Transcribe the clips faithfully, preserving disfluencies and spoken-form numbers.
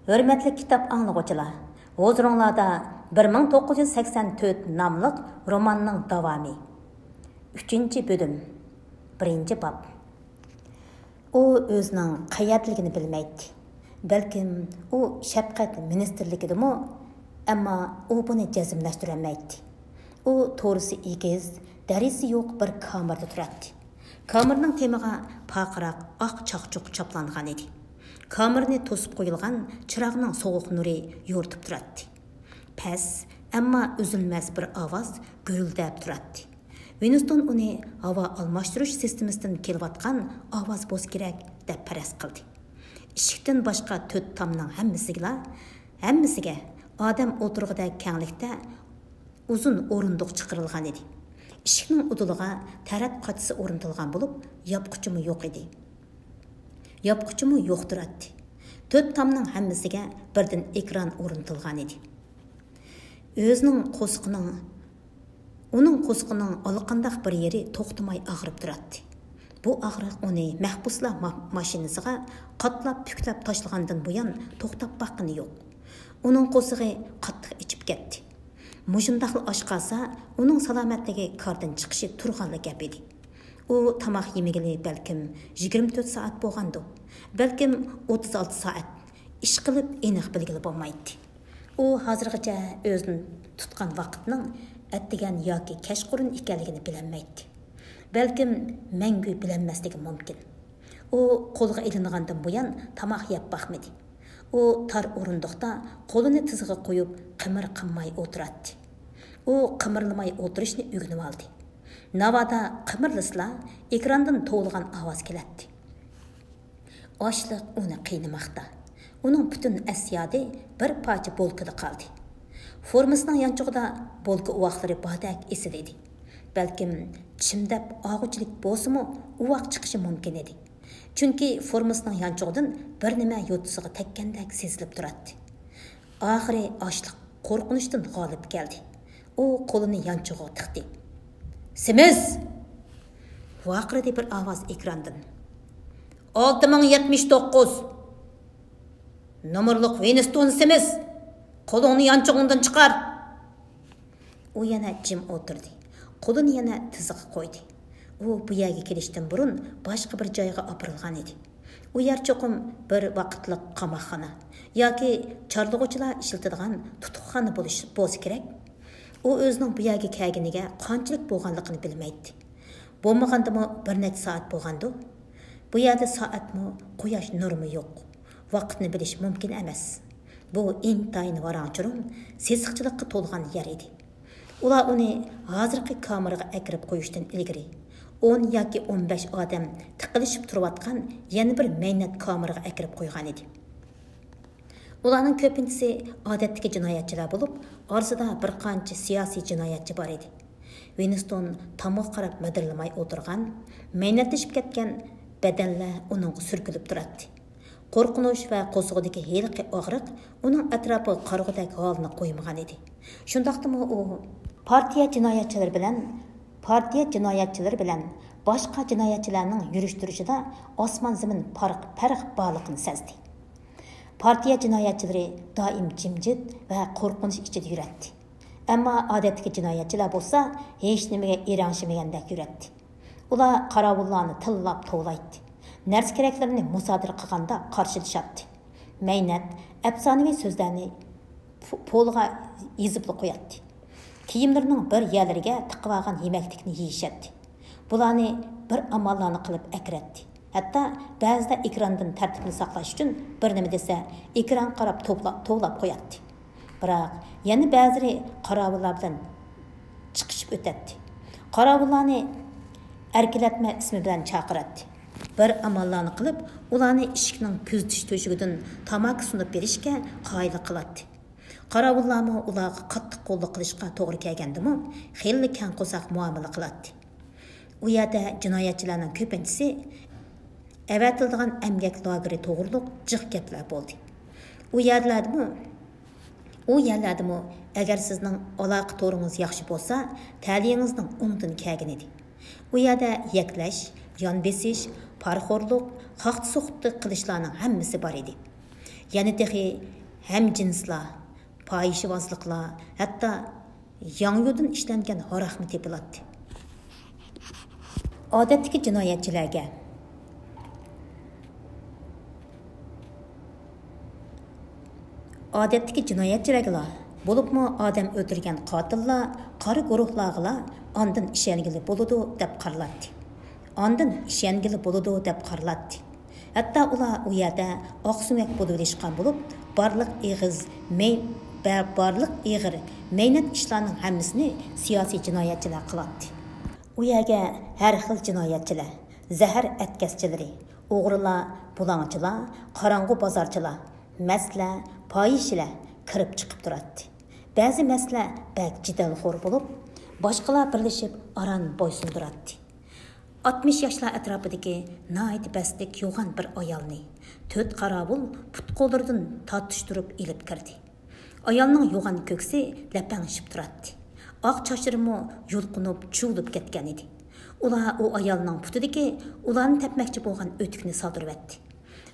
ھۆرمەتلىك كىتاب ئاڭلىغۇچىلار، ھۇزۇرۇڭلاردا بىر مىڭ توققۇز يۈز سەكسەن تۆت ناملىق روماننىڭ داۋامى. ئۈچىنچى بۆلۈم. بىرىنچى باب. ئۇ ئۆزىنىڭ قەيەردىلىكىنى بىلمەيتتى. بەلكىم ئۇ شەپقەت مىنىستىرلىكىدىمۇ؟ ئەمما ئۇ بۇنى جەزملەشتۈرەلمەيتتى. ئۇ تورۇسى ئېگىز، دەرىزىسى يوق بىر كامېردا تۇراتتى. كامېرنىڭ تېمىغا پارقىراق ئاق چاقچۇق چاپلانغان ئىدى. كامېرنى توسۇپ قويۇلغان چىراغنىڭ سوغۇق نۇرى يورۇتۇپ تۇراتتى. پەس، ئەمما ئۈزۈلمەس بىر ئاۋاز گۈرۈلدەپ تۇراتتى. ۋىنستون ئۇنى ھاۋا ئالماشتۇرۇش سىستېمىسىدىن كېلىۋاتقان ئاۋاز بولسا كېرەك، دەپ پەرەز قىلدى. ئىشىكتىن باشقا تۆت تامنىڭ ھەممىسىگىلا، ھەممىسىگە ئادەم ئولتۇرغۇدەك كەڭلىكتە ئۇزۇن ئورۇندۇق چىقىرىلغان ئىدى. ئىشىكنىڭ ئۇدۇلىغا تەرەت قاچىسى ئورنىتىلغان بولۇپ، ياپقۇچىمۇ يوق ئىدى. ياپقۇچىمۇ يوق تۇراتتى. تۆت تامنىڭ ھەممىسىگە بىردىن ئېكران ئورنىتىلغان ئىدى. ئۆزىنىڭ قورسىقىنىڭ، ئۇنىڭ قورسىقىنىڭ ئاللىقانداق بىر يېرى توختىماي ئاغرىپ تۇراتتى. بۇ ئاغرىق ئۇنى مەھبۇسلار ما-، ماشىنىسىغا قاتلاپ پۈكلەپ تاشلىغاندىن بۇيان توختاپ باققىنى يوق. ئۇنىڭ قورسىقى قاتتىق ئېچىپ كەتتى. مۇشۇنداقلا ئاچ قالسا، ئۇنىڭ سالامەتلىكى كاردىن چىقىشى تۇرغانلا گەپ ئىدى. ئۇ تاماق يېمىگىلى بەلكىم يىگىرمە تۆت سائەت بولغاندۇ، بەلكىم ئوتتۇز ئالتە سائەت. ئىشقىلىپ ئېنىق بىلگىلى بولمايتتى. ئۇ ھازىرغىچە ئۆزىنى تۇتقان ۋاقىتنىڭ ئەتىگەن ياكى كەچقۇرۇن ئىكەنلىكىنى بىلەلمەيتتى. بەلكىم مەڭگۈ بىلەلمەسلىكى مۇمكىن. ئۇ قولغا ئېلىنغاندىن بۇيان تاماق يەپ باقمىدى. ئۇ تار ئورۇندۇقتا قولىنى تىزىغا قويۇپ، قىمىر قىمماي ئولتۇراتتى. ئۇ قىمىرلىماي ئولتۇرۇشنى ئۆگىنىۋالدى. ناۋادا قىمىرلىسىلا، ئېكراندىن توۋلىغان ئاۋاز كېلەتتى. ئاچلىق ئۇنى قىينىماقتا. ئۇنىڭ پۈتۈن ئەس-يادى بىر پارچە بولكىدا قالدى. فورمىسىنىڭ يانچۇقىدا بولكا ئۇۋاقلىرى باردەك ئېسىل ئىدى. بەلكىم چىم دەپ ئالغۇچىلىك بولسىمۇ، ئۇۋاق چىقىشى مۇمكىن ئىدى. چۈنكى فورمىسىنىڭ يانچۇقىدىن بىر نېمە يوتىسىغا تەگكەندەك سېزىلىپ تۇراتتى. ئاخىرى ئاچلىق قورقۇنچتىن غالىب كەلدى. ئۇ قولىنى يانچۇقىغا تىقتى. «سىمىز!» ۋارقىرىدى بىر ئاۋاز ئېكراندىن. «ئالتە مىڭ يەتمىش توققۇز نومۇرلۇق ۋىنستون سىمىز! قولۇڭنى يانچۇقۇڭدىن چىقار!» ئۇ يەنە جىم ئولتۇردى. قولىنى يەنە تىزىغا قويدى. ئۇ بۇ يەرگە كېلىشتىن بۇرۇن باشقا بىر جايغا ئاپىرىلغان ئىدى. ئۇ يەر چوقۇم بىر ۋاقىتلىق قاماقخانا ياكى چارلىغۇچىلار ئىشلىتىدىغان تۇتۇقخانا بولۇش، بولسا كېرەك. ئۇ ئۆزىنىڭ بۇ يەرگە كەلگىنىگە قانچىلىك بولغانلىقىنى بىلمەيتتى. بولمىغاندىمۇ بىر نەچچە سائەت بولغاندۇ. بۇ يەردە سائەتمۇ، قۇياش نۇرىمۇ يوق. ۋاقىتنى بىلىش مۇمكىن ئەمەس. بۇ ئىنتايىن ۋاراڭ-چۇرۇڭ، سېسىقچىلىققا تولغان يەر ئىدى. ئۇلار ئۇنى ھازىرقى كامېرغا ئەكىرىپ قويۇشتىن ئىلگىرى، ئون ياكى ئون بەش ئادەم تىقىلىشىپ تۇرۇۋاتقان يەنە بىر مەينەت كامېرغا ئەكىرىپ قويغان ئىدى. ئۇلارنىڭ كۆپىنچىسى ئادەتتىكى جىنايەتچىلەر بولۇپ، ئارىسىدا بىر قانچە سىياسىي جىنايەتچى بار ئىدى. ۋىنستون تامغا قاراپ مىدىرلىماي ئولتۇرغان، مەينەتلىشىپ كەتكەن بەدەنلەر ئۇنىڭغا سۈركىلىپ تۇراتتى. قورقۇنچ ۋە قورسىقىدىكى ھېلىقى ئاغرىق ئۇنىڭ ئەتراپىغا قارىغۇدەك ھالىنى قويمىغان ئىدى. شۇنداقتىمۇ ئۇ پارتىيە جىنايەتچىلىرى بىلەن، پارتىيە جىنايەتچىلىرى بىلەن باشقا جىنايەتچىلەرنىڭ يۈرۈش-تۇرۇشىدا ئاسمان-زېمىن پارق-، پەرق بارلىقىنى سەزدى. پارتىيە جىنايەتچىلىرى دائىم جىمجىت ۋە قورقۇنچ ئىچىدە يۈرەتتى. ئەمما ئادەتتىكى جىنايەتچىلەر بولسا ھېچنېمىگە ئىرەڭشىمىگەندەك يۈرەتتى. ئۇلار قاراۋۇللارنى تىللاپ توۋلايتتى. نەرسە-كېرەكلىرىنى مۇسادىرە قىلغاندا قارشىلىشاتتى. مەينەت، ئەپسانىۋى سۆزلەرنى پو-، پولغا يېزىپلا قوياتتى. كىيىملىرىنىڭ بىر يەرلىرىگە تىقىۋالغان يېمەكلىكنى يېيىشەتتى. بۇلارنى بىر ئاماللارنى قىلىپ ئەكىرەتتى. ھەتتا بەزىدە ئېكراندىن تەرتىپنى ساقلاش ئۈچۈن بىر نېمە دېسە، ئېكرانغا قاراپ توۋلا-، توۋلاپ قوياتتى. بىراق يەنە بەزىلىرى قاراۋۇللار بىلەن چىقىشىپ ئۆتەتتى. قاراۋۇللارنى ئەركىلەتمە ئىسمى بىلەن چاقىراتتى. بىر ئاماللارنى قىلىپ، ئۇلارنى ئىشىكنىڭ كۆزىتىش تۆشۈكىدىن تاماكا سۇنۇپ بېرىشكە قايىل قىلاتتى. قاراۋۇللارمۇ ئۇلارغا قاتتىق قوللۇق قىلىشقا توغرا كەلگەندىمۇ، خېلىلا كەڭ قورساق مۇئامىلە قىلاتتى. ئۇ يەردە جىنايەتچىلەرنىڭ كۆپىنچىسى ئەۋەتىلىدىغان ئەمگەك لاگېرى توغرۇلۇق جىق گەپلەر بولدى. ئۇ يەرلەردىمۇ، ئۇ يەرلەردىمۇ، ئەگەر سىزنىڭ ئالاقە تورىڭىز ياخشى بولسا، تەلىيىڭىزنىڭ ئوڭدىن كەلگىنىدى. ئۇ يەردە يەكلەش، يان بېسىش، پارىخورلۇق، قاقتى-سوقتى قىلىشلارنىڭ ھەممىسى بار ئىدى. يەنە تېخى ھەمجىنسلار، پاھىشىۋازلىقلار، ھەتتا ياڭيۇدىن ئىشلەنگەن ھاراقمۇ تېپىلاتتى. ئادەتتىكى جىنايەتچىلەرگە ئادەتتىكى جىنايەتچىلەرگىلا، بولۇپمۇ ئادەم ئۆلتۈرگەن قاتىللار، قارا گۇرۇھلارغىلا ئاندىن ئىشەنگىلى بولىدۇ دەپ قارىلاتتى. ئاندىن ئىشەنگىلى بولىدۇ دەپ قارىلاتتى. ھەتتا ئۇلار ئۇ يەردە ئاقسۆڭەك بولۇۋېلىشقان بولۇپ، بارلىق ئېغىز، مەي-، بە-، بارلىق ئېغىر مەينەت ئىشلارنىڭ ھەممىسىنى سىياسىي جىنايەتچىلەر قىلاتتى. ئۇ يەرگە ھەر خىل جىنايەتچىلەر، زەھەر ئەتكەسچىلىرى، ئوغرىلار، بۇلاڭچىلار، قاراڭغۇ بازارچىلار، مەستلەر، پاھىشىلەر كىرىپ چىقىپ تۇراتتى. بەزى مەستلەر بەك جېدەلخور بولۇپ، باشقىلار بىرلىشىپ ئاران بويسۇندۇراتتى. ئاتمىش ياشلار ئەتراپىدىكى ناھايىتى بەستلىك يوغان بىر ئايالنى تۆت قاراۋۇل پۇت-قوللىرىدىن تارتىشتۇرۇپ ئېلىپ كىردى. ئايالنىڭ يوغان كۆكسى لەپەڭشىپ تۇراتتى. ئاق چاچلىرىمۇ يۇلقۇنۇپ، چۇۋۇلۇپ كەتكەن ئىدى. ئۇلار ئۇ ئايالنىڭ پۇتىدىكى ئۇلارنى تەپمەكچى بولغان ئۆتۈكنى سالدۇرۇۋەتتى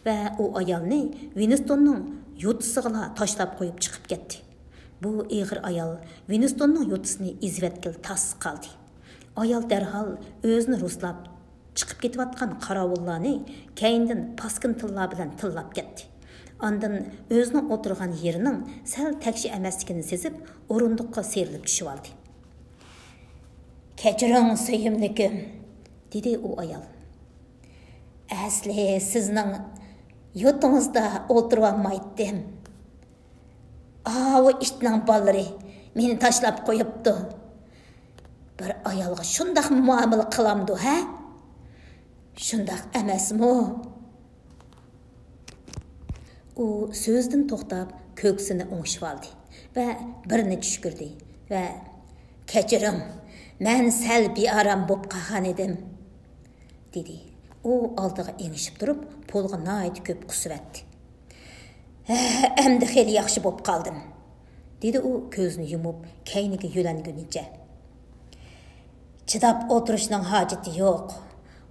ۋە ئۇ ئايالنى ۋىنستوننىڭ يوتىسىغىلا تاشلاپ قويۇپ چىقىپ كەتتى. بۇ ئېغىر ئايال ۋىنستوننىڭ يوتىسىنى ئېزىۋەتكىلى تاس قالدى. ئايال دەرھال ئۆزىنى رۇسلاپ، چىقىپ كېتىۋاتقان قاراۋۇللارنى كەينىدىن پاسكىنا تىللار بىلەن تىللاپ كەتتى. ئاندىن ئۆزىنىڭ ئولتۇرغان يېرىنىڭ سەل تەكشى ئەمەسلىكىنى سېزىپ، ئورۇندۇققا سىيرىلىپ چۈشۈۋالدى. «كەچۈرۈڭ، سۆيۈملۈكۈم»، دېدى ئۇ ئايال. «ئەسلى سىزنىڭ يۇرتىڭىزدا ئولتۇرۇۋالمايتتىم. ئاۋۇ ئىتنىڭ بالىلىرى مېنى تاشلاپ قويۇپتۇ. بىر ئايالغا شۇنداقمۇ مۇئامىلە قىلامدۇ، ھە؟ شۇنداق ئەمەسمۇ؟» ئۇ سۆزىدىن توختاپ، كۆكسىنى ئوڭشىۋالدى ۋە بىرنى چۈشكۈردى ۋە «كەچۈرۈڭ، مەن سەل بىئارام بولۇپ قالغان ئىدىم» دېدى. ئۇ ئالدىغا ئېڭىشىپ تۇرۇپ، پولغا ناھايىتى كۆپ قۇسۇۋەتتى. «ھە، ئەمدى خېلى ياخشى بولۇپ قالدىم» دېدى ئۇ كۆزىنى يۇمۇپ، كەينىگە يۆلەنگۈنىچە. «چىداپ ئولتۇرۇشنىڭ ھاجىتى يوق.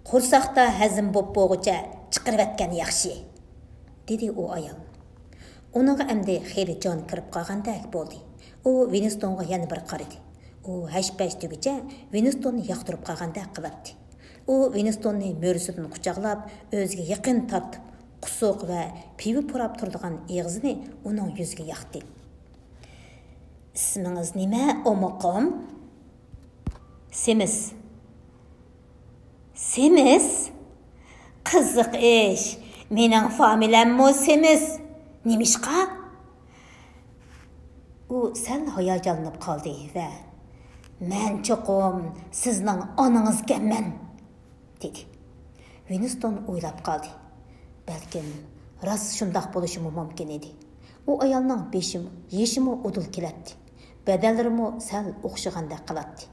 قورساقتا ھەزىم بولۇپ بولغۇچە چىقىرىۋەتكەن ياخشى» دېدى ئۇ ئايال. ئۇنىڭغا ئەمدى خېلى جان كىرىپ قالغاندەك بولدى. ئۇ ۋىنستونغا يەنە بىر قارىدى. ئۇ ھەش-پەش دېگۈچە ۋىنستوننى ياقتۇرۇپ قالغاندەك قىلاتتى. ئۇ ۋىنستوننى مۈرىسىدىن قۇچاقلاپ، ئۆزىگە يېقىن تارتىپ، قۇسۇق ۋە پىۋا پۇراپ تۇرىدىغان ئېغىزىنى ئۇنىڭ يۈزىگە ياقتى. «ئىسمىڭىز نېمە، ئومۇقۇم؟» «سېمىز.» «سېمىز؟ قىزىق ئىش، مېنىڭ فامىلەممۇ سېمىز. نېمىشقا؟» ئۇ سەل ھاياجانلىنىپ قالدى ۋە «مەن چوقۇم سىزنىڭ ئانىڭىزكەنمەن» دېدى. ۋىنستون ئويلاپ قالدى. بەلكىم راست شۇنداق بولۇشىمۇ مۇمكىن ئىدى. ئۇ ئايالنىڭ بېشى، يېشىمۇ ئۇدۇل كېلەتتى. بەدەنلىرىمۇ سەل ئوخشىغاندەك قىلاتتى.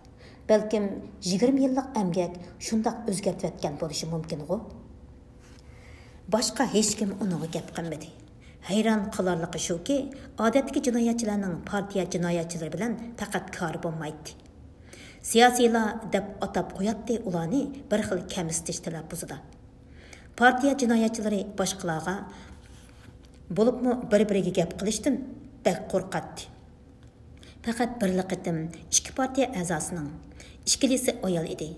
بەلكىم يىگىرمە يىللىق ئەمگەك شۇنداق ئۆزگەرتىۋەتكەن بولۇشى مۇمكىنغۇ؟ باشقا ھېچكىم ئۇنىڭغا گەپ قىلمىدى. ھەيران قالارلىقى شۇكى، ئادەتتىكى جىنايەتچىلەرنىڭ پارتىيە جىنايەتچىلىرى بىلەن پەقەت كارى بولمايتتى. سىياسىيلار دەپ ئاتاپ قوياتتى ئۇلارنى بىر خىل كەمسىتىش تەلەپپۇزىدا. پارتىيە جىنايەتچىلىرى باشقىلارغا، بولۇپمۇ بىر-بىرىگە گەپ قىلىشتىن بەك قورقاتتى. پەقەت بىرلا قېتىم ئىككى پارتىيە ئەزاسىنىڭ، ئىككىلىسى ئايال ئىدى،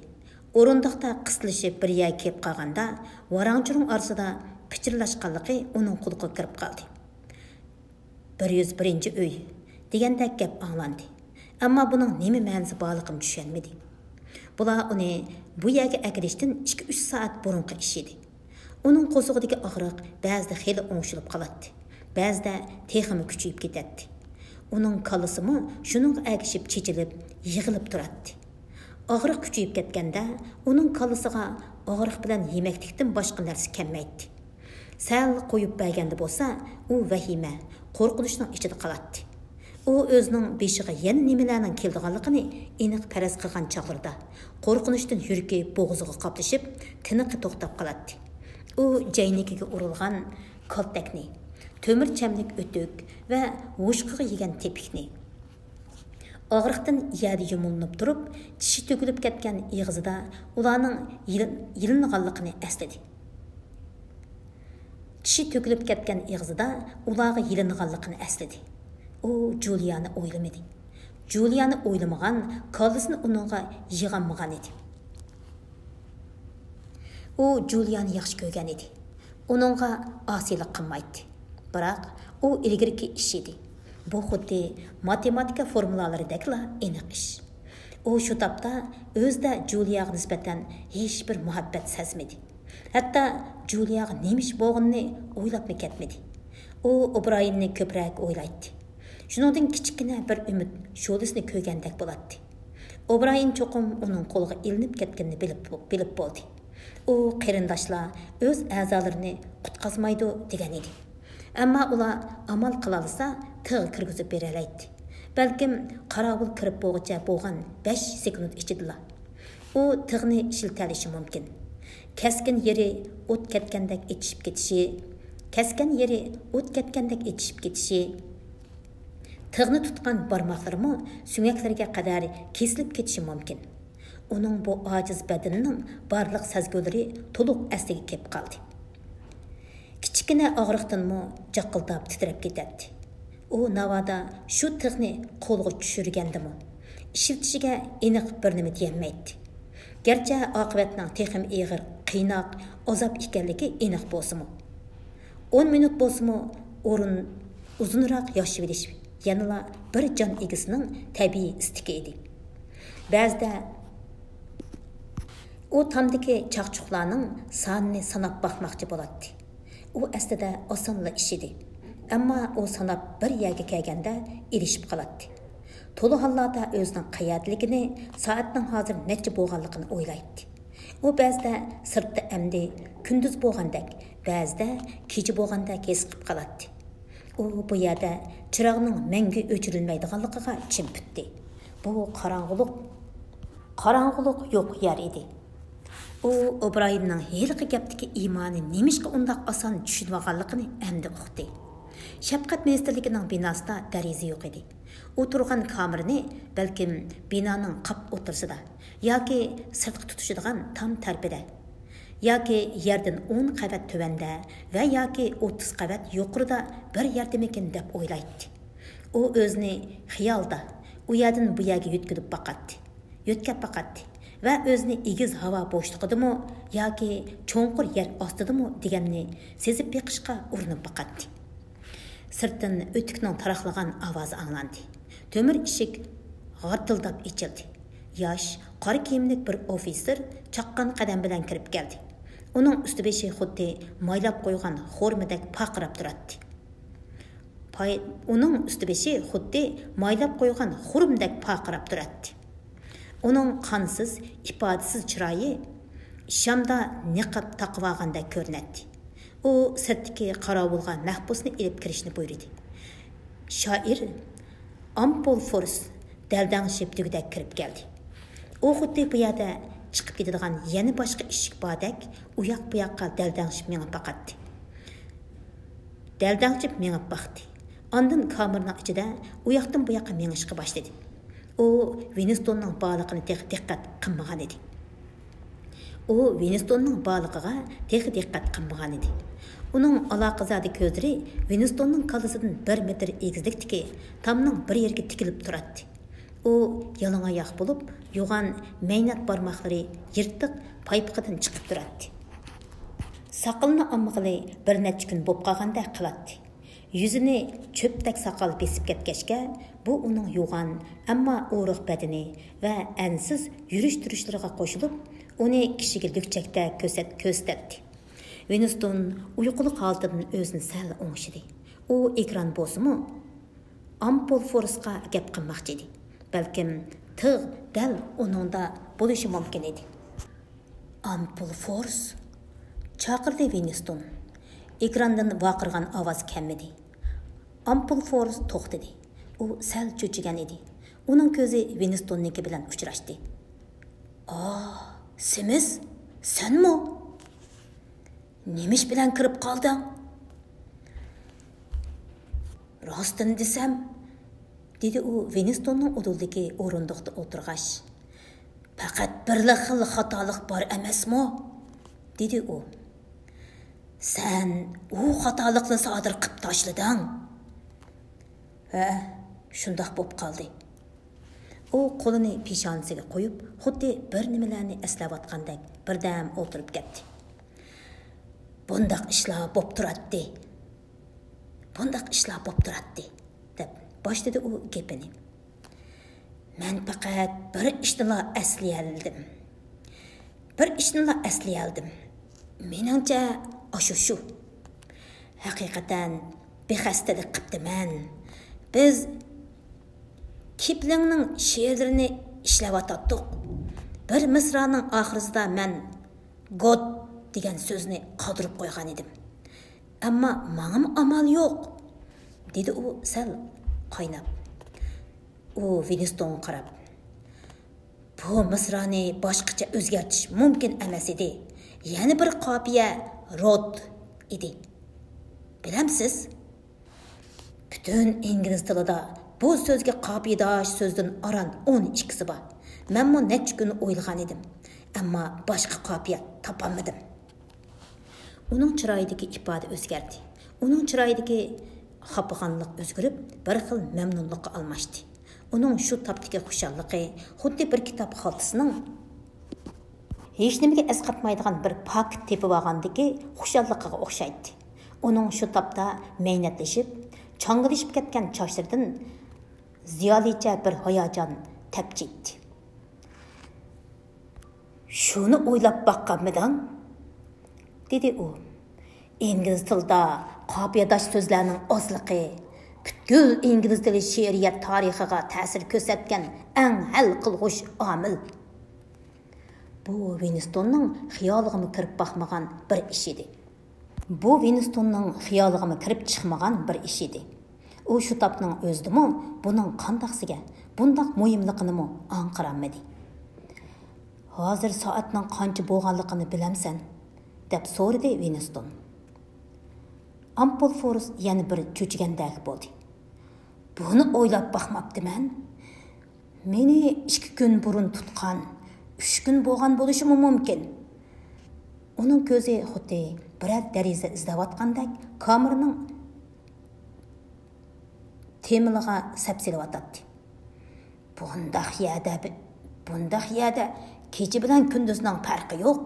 ئورۇندۇقتا قىستىلىشىپ بىر يەرگە كېلىپ قالغاندا، ۋاراڭ-چۇرۇڭ ئارىسىدا پىچىرلاشقانلىقى ئۇنىڭ قۇلىقىغا كىرىپ قالدى. «بىر يۈز بىرىنچى ئۆي» دېگەندەك گەپ ئاڭلاندى. ئەمما بۇنىڭ نېمە مەنىسى بارلىقىنى چۈشەنمىدى. بۇلار ئۇنى بۇ يەرگە ئەكېلىشتىن ئىككى-ئۈچ سائەت بۇرۇنقى ئىش ئىدى. ئۇنىڭ قورسىقىدىكى ئاغرىق بەزىدە خېلى ئوڭشىلىپ قالاتتى، بەزىدە تېخىمۇ كۈچىيىپ كېتەتتى. ئۇنىڭ كاللىسىمۇ شۇنىڭغا ئەگىشىپ چېچىلىپ، يىغىلىپ تۇراتتى. ئاغرىق كۈچىيىپ كەتكەندە، ئۇنىڭ كاللىسىغا ئاغرىق بىلەن يېمەكلىكتىن باشقا نەرسە كەلمەيتتى. سەل قويۇپ بەرگەندە بولسا، ئۇ ۋەھىمە، قورقۇنچنىڭ ئىچىدە قالاتتى. ئۇ ئۆزىنىڭ بېشىغا يەنە نېمىلەرنىڭ كېلىدىغانلىقىنى ئېنىق پەرەز قىلغان چاغلىرىدا، قورقۇنچتىن يۈرىكى بوغۇزىغا قاپلىشىپ، تىنىقى توختاپ قالاتتى. ئۇ جەينىكىگە ئۇرۇلغان كالتەكنى، تۆمۈر چەملىك ئۆتۈك ۋە ھوشقىغا يېگەن تېپىكنى، ئاغرىقتىن يەردە يۇمۇلۇنۇپ تۇرۇپ، چىشى تۆكۈلۈپ كەتكەن ئېغىزىدا ئۇلارنىڭ يېلىن-، يېلىنغانلىقىنى ئەسلىدى. چىشى تۆكۈلۈپ كەتكەن ئېغىزىدا ئۇلارغا يېلىنغانلىقىنى ئەسلىدى. ئۇ جۇلىيانى ئويلىمىدى. جۇلىيانى ئويلىمىغان، كاللىسىنى ئۇنىڭغا يىغالمىغان ئىدى. ئۇ جۇلىيانى ياخشى كۆرگەن ئىدى. ئۇنىڭغا ئاسىيلىق قىلمايتتى. بىراق، ئۇ ئىلگىرىكى ئىش ئىدى. بۇ خۇددى ماتېماتىكا فورمۇلالىرىدەكلا ئېنىق ئىش. ئۇ شۇ تاپتا ئۆزىدە جۇلىياغا نىسبەتەن ھېچبىر مۇھەببەت سەزمىدى. ھەتتا جۇلىياغا نېمە ئىش بولغىنىنى ئويلاپمۇ كەتمىدى. ئۇ ئوبرايېننى كۆپرەك ئويلايتتى. شۇنىڭدىن كىچىككىنە بىر ئۈمىد شولىسىنى كۆرگەندەك بولاتتى. ئوبرايېن چوقۇم ئۇنىڭ قولىغا ئېلىنىپ كەتكىنىنى بىلىپ، بىلىپ بولدى. ئۇ قېرىنداشلار ئۆز ئەزالىرىنى قۇتقازمايدۇ دېگەن ئىدى. ئەمما ئۇلار ئامال قىلالىسا تىغ كىرگۈزۈپ بېرەلەيتتى. بەلكىم قاراۋۇل كىرىپ بولغۇچە بولغان بەش سېكۇنت ئىچىدىلا. ئۇ تىغنى ئىشلىتەلىشى مۇمكىن. كەسكىن يېرى ئوت كەتكەندەك ئېچىشىپ كېتىشى، كەسكەن يېرى ئوت كەتكەندەك ئېچىشىپ كېتىشى، تىغنى تۇتقان بارماقلىرىمۇ سۆڭەكلىرىگە قەدەر كېسىلىپ كېتىشى مۇمكىن. ئۇنىڭ بۇ ئاجىز بەدىنىنىڭ بارلىق سەزگۈلىرى تولۇق ئەسلىگە كېلىپ قالدى. كىچىككىنە ئاغرىقتىنمۇ جاققىلداپ تىترەپ كېتەتتى. ئۇ ناۋادا شۇ تىغنى قولغا چۈشۈرگەندىمۇ، ئىشلىتىشىگە ئېنىق بىر نېمە دېيەلمەيتتى. گەرچە ئاقىۋەتنىڭ تېخىمۇ ئېغىر، قىيناق، ئازاب ئىكەنلىكى ئېنىق بولسىمۇ. ئون مىنۇت بولسىمۇ ئورۇن ئۇزۇنراق ياشىۋېلىش يەنىلا بىر جان ئىگىسىنىڭ تەبىئىي ئىستىكى ئىدى. بەزىدە ئۇ تامدىكى چاقچۇقلارنىڭ سانىنى ساناپ باقماقچى بولاتتى. ئۇ ئەسلىدە ئاسانلا ئىشىدى. ئەمما ئۇ ساناپ بىر يەرگە كەلگەندە ئېلىشىپ قالاتتى. تولا ھاللاردا ئۆزىنىڭ قەيەردىلىكىنى، سائەتنىڭ ھازىر نەچچە بولغانلىقىنى ئويلايتتى. ئۇ بەزىدە سىرتتا ئەمدى كۈندۈز بولغاندەك، بەزىدە كېچە بولغاندەك ھېس قىلىپ قالاتتى. ئۇ بۇ يەردە چىراغنىڭ مەڭگۈ ئۆچۈرۈلمەيدىغانلىقىغا چىم پۈتتى. بۇ قاراڭغۇلۇق، قاراڭغۇلۇق يوق يەر ئىدى. ئۇ ئوبرايېننىڭ ھېلىقى گەپتىكى ئىمانى نېمىشقا ئۇنداق ئاسان چۈشىنىۋالغانلىقىنى ئەمدى ئۇقتى. شەپقەت مىنىستىرلىكىنىڭ بىناسىدا دېرىزە يوق ئىدى. ئۇ تۇرغان كامېرنى بەلكىم بىنانىڭ قاپ ئوتتۇرىسىدا ياكى سىرتقا تۇتىشىدىغان تام تەرىپىدە ياكى يەردىن ئون قەۋەت تۆۋەندە ۋە ياكى ئوتتۇز قەۋەت يۇقىرىدا بىر يەردىمىكىن دەپ ئويلايتتى. ئۇ ئۆزىنى خىيالدا ئۇ يەردىن بۇ يەرگە يۆتكىلىپ باقاتتى، يۆتكەپ باقاتتى ۋە ئۆزىنى ئېگىز ھاۋا بوشلۇقىدىمۇ ياكى چوڭقۇر يەر ئاستىدىمۇ دېگەننى سېزىپ بېقىشقا ئۇرۇنۇپ باقاتتى. سىرتتىن ئۆتۈكنىڭ تاراقلىغان ئاۋازى ئاڭلاندى. تۆمۈر ئىشىك غارتىلداپ ئېچىلدى. ياش، قارا كىيىملىك بىر ئوفىتسېر چاققان قەدەم بىلەن كىرىپ كەلدى. ئۇنىڭ ئۈستى بېشى خۇددى مايلاپ قويغان خورمىدەك پارقىراپ تۇراتتى. پاي-، ئۇنىڭ ئۈستى بېشى خۇددى مايلاپ قويغان خورمىدەك پارقىراپ تۇراتتى. ئۇنىڭ قانسىز، ئىپادىسىز چىرايى شامدا نىقاب تاقىۋالغاندەك كۆرۈنەتتى. ئۇ سىرتتىكى قاراۋۇلغا مەھبۇسنى ئېلىپ كىرىشنى بۇيرۇدى. شائىر ئامپولفورس دەلدەڭشىپ دېگۈدەك كىرىپ كەلدى. ئۇ خۇددى بۇ يەردە چىقىپ كېتىدىغان يەنە باشقا ئىشىك باردەك ئۇياق-بۇياققا دەلدەڭشىپ مېڭىپ باقاتتى. دەلدەڭشىپ مېڭىپ باقتى. ئاندىن كامېرنىڭ ئىچىدە ئۇياقتىن بۇياققا مېڭىشقا باشلىدى. ئۇ ۋىنستوننىڭ بارلىقىنى تېخى دىققەت قىلمىغان ئىدى. ئۇ ۋىنستوننىڭ بارلىقىغا تېخى دىققەت قىلمىغان ئىدى. ئۇنىڭ ئالاقىزادە كۆزلىرى ۋىنستوننىڭ كاللىسىدىن بىر مېتىر ئېگىزلىكتىكى تامنىڭ بىر يېرىگە تىكىلىپ تۇراتتى. ئۇ يالىڭاياق بولۇپ، يوغان مەينەت بارماقلىرى يىرتىق پايپىقىدىن چىقىپ تۇراتتى. ساقىلىنى ئالمىغىلى بىر نەچچە كۈن بوپ قالغاندەك قىلاتتى. يۈزىنى چۆپتەك ساقال بېسىپ كەتكەچكە، بۇ ئۇنىڭ يوغان، ئەمما ئورۇق بەدىنى ۋە ئەنسىز يۈرۈش-تۇرۇشلىرىغا قوشۇلۇپ، ئۇنى كىشىگە لۈكچەكتە كۆرسەت-، كۆرسىتەتتى. ۋىنستون ئۇيقۇلۇق ھالىتىدىن ئۆزىنى سەل ئوڭشىدى. ئۇ ئېكران بولسىمۇ، ئامپولفورسقا گەپ قىلماقچى ئىدى. بەلكىم تىغ دەل ئۇنىڭدا بولۇشى مۇمكىن ئىدى. ئامپولفورس؟ چاقىردى ۋىنستون. ئېكراندىن ۋارقىرىغان ئاۋاز كەلمىدى. ئامپولفورس توختىدى. ئۇ سەل چۆچۈگەن ئىدى. ئۇنىڭ كۆزى ۋىنستوننىڭكى بىلەن ئۇچراشتى. ئا، سىمىس، سەنمۇ؟ نېمە ئىش بىلەن كىرىپ قالدىڭ؟ راستىنى دېسەم، دېدى ئۇ ۋىنستوننىڭ ئۇدۇلىدىكى ئورۇندۇقتا ئولتۇرغاچ. پەقەت بىرلا خىل خاتالىق بار ئەمەسمۇ؟ دېدى ئۇ. سەن ئۇ خاتالىقنى سادىر قىپ تاشلىدىڭ. ھە، شۇنداق بوپ قالدى. ئۇ قولىنى پېشانىسىگە قويۇپ، خۇددى بىر نېمىلەرنى ئەسلەۋاتقاندەك بىردەم ئولتۇرۇپ كەتتى. بۇنداق ئىشلار بوپ تۇراتتى. بۇنداق ئىشلار بوپ تۇراتتى، دەپ باشلىدى ئۇ گېپىنى. مەن پەقەت بىر ئىشنىلا ئەسلىيەلىدىم. بىر ئىشنىلا ئەسلىيەلىدىم. مېنىڭچە، ئاشۇ شۇ. ھەقىقەتەن بىخەستەلىك قىپتىمەن. بىز كىپلىڭنىڭ شېئىرلىرىنى ئىشلەۋاتاتتۇق. بىر مىسرانىڭ ئاخىرىسىدا مەن «گود» دېگەن سۆزنى قالدۇرۇپ قويغان ئىدىم. ئەمما ماڭىمۇ ئامال يوق، دېدى ئۇ سەل قايناپ. ئۇ ۋىنستونغا قاراپ، بۇ مىسرانى باشقىچە ئۆزگەرتىش مۇمكىن ئەمەس ئىدى. يەنە بىر قاپىيە «رود» ئىدى. بىلەمسىز؟ پۈتۈن ئىنگلىز تىلىدا بۇ سۆزگە قاپىيەداش سۆزدىن ئاران ئون ئىككىسى بار. مەنمۇ نەچچە كۈن ئويلىغان ئىدىم، ئەمما باشقا قاپىيە تاپالمىدىم. ئۇنىڭ چىرايىدىكى ئىپادە ئۆزگەردى. ئۇنىڭ چىرايىدىكى خاپىغانلىق ئۆزگىرىپ، بىر خىل مەمنۇنلۇققا ئالماشتى. ئۇنىڭ شۇ تاپتىكى خۇشاللىقى خۇددى بىر كىتاب خالتىسىنىڭ ھېچنېمىگە ئەسقاتمايدىغان بىر پاكىت تېپىۋالغاندىكى خۇشاللىقىغا ئوخشايتتى. ئۇنىڭ شۇ تاپتا مەينەتلىشىپ، چاڭگىلىشىپ كەتكەن چاچلىرىدىن زىيالىيچە بىر ھاياجان تەپچىيتتى. «شۇنى ئويلاپ باققانمىدىڭ؟» دېدى ئۇ. «ئىنگلىز تىلىدا قاپىيەداش سۆزلەرنىڭ ئازلىقى پۈتكۈل ئىنگلىز تىلى شېئىرىيەت تارىخىغا تەسىر كۆرسەتكەن ئەڭ ھەل قىلغۇچ ئامىل.» بۇ ۋىنستوننىڭ خىيالىغىمۇ كىرىپ باقمىغان بىر ئىش ئىدى. بۇ ۋىنستوننىڭ خىيالىغىمۇ كىرىپ چىقمىغان بىر ئىش ئىدى. ئۇ شۇ تاپنىڭ ئۆزىدىمۇ بۇنىڭ قانداقسىگە، بۇنداق مۇھىملىقىنىمۇ ئاڭقىرالمىدى. «ھازىر سائەتنىڭ قانچە بولغانلىقىنى بىلەمسەن؟» دەپ سورىدى ۋىنستون. ئامپولفورس يەنە بىر چۆچۈگەندەك بولدى. «بۇنى ئويلاپ باقماپتىمەن. مېنى ئىككى كۈن بۇرۇن تۇتقان، ئۈچ كۈن بولغان بولۇشىمۇ مۇمكىن.» ئۇنىڭ كۆزى خۇددى بىرەر دېرىزە ئىزدەۋاتقاندەك كامېرنىڭ تېمىلىغا سەپسېلىۋاتاتتى. «بۇنداق يەردە، بۇنداق يەردە كېچە بىلەن كۈندۈزنىڭ پەرقى يوق.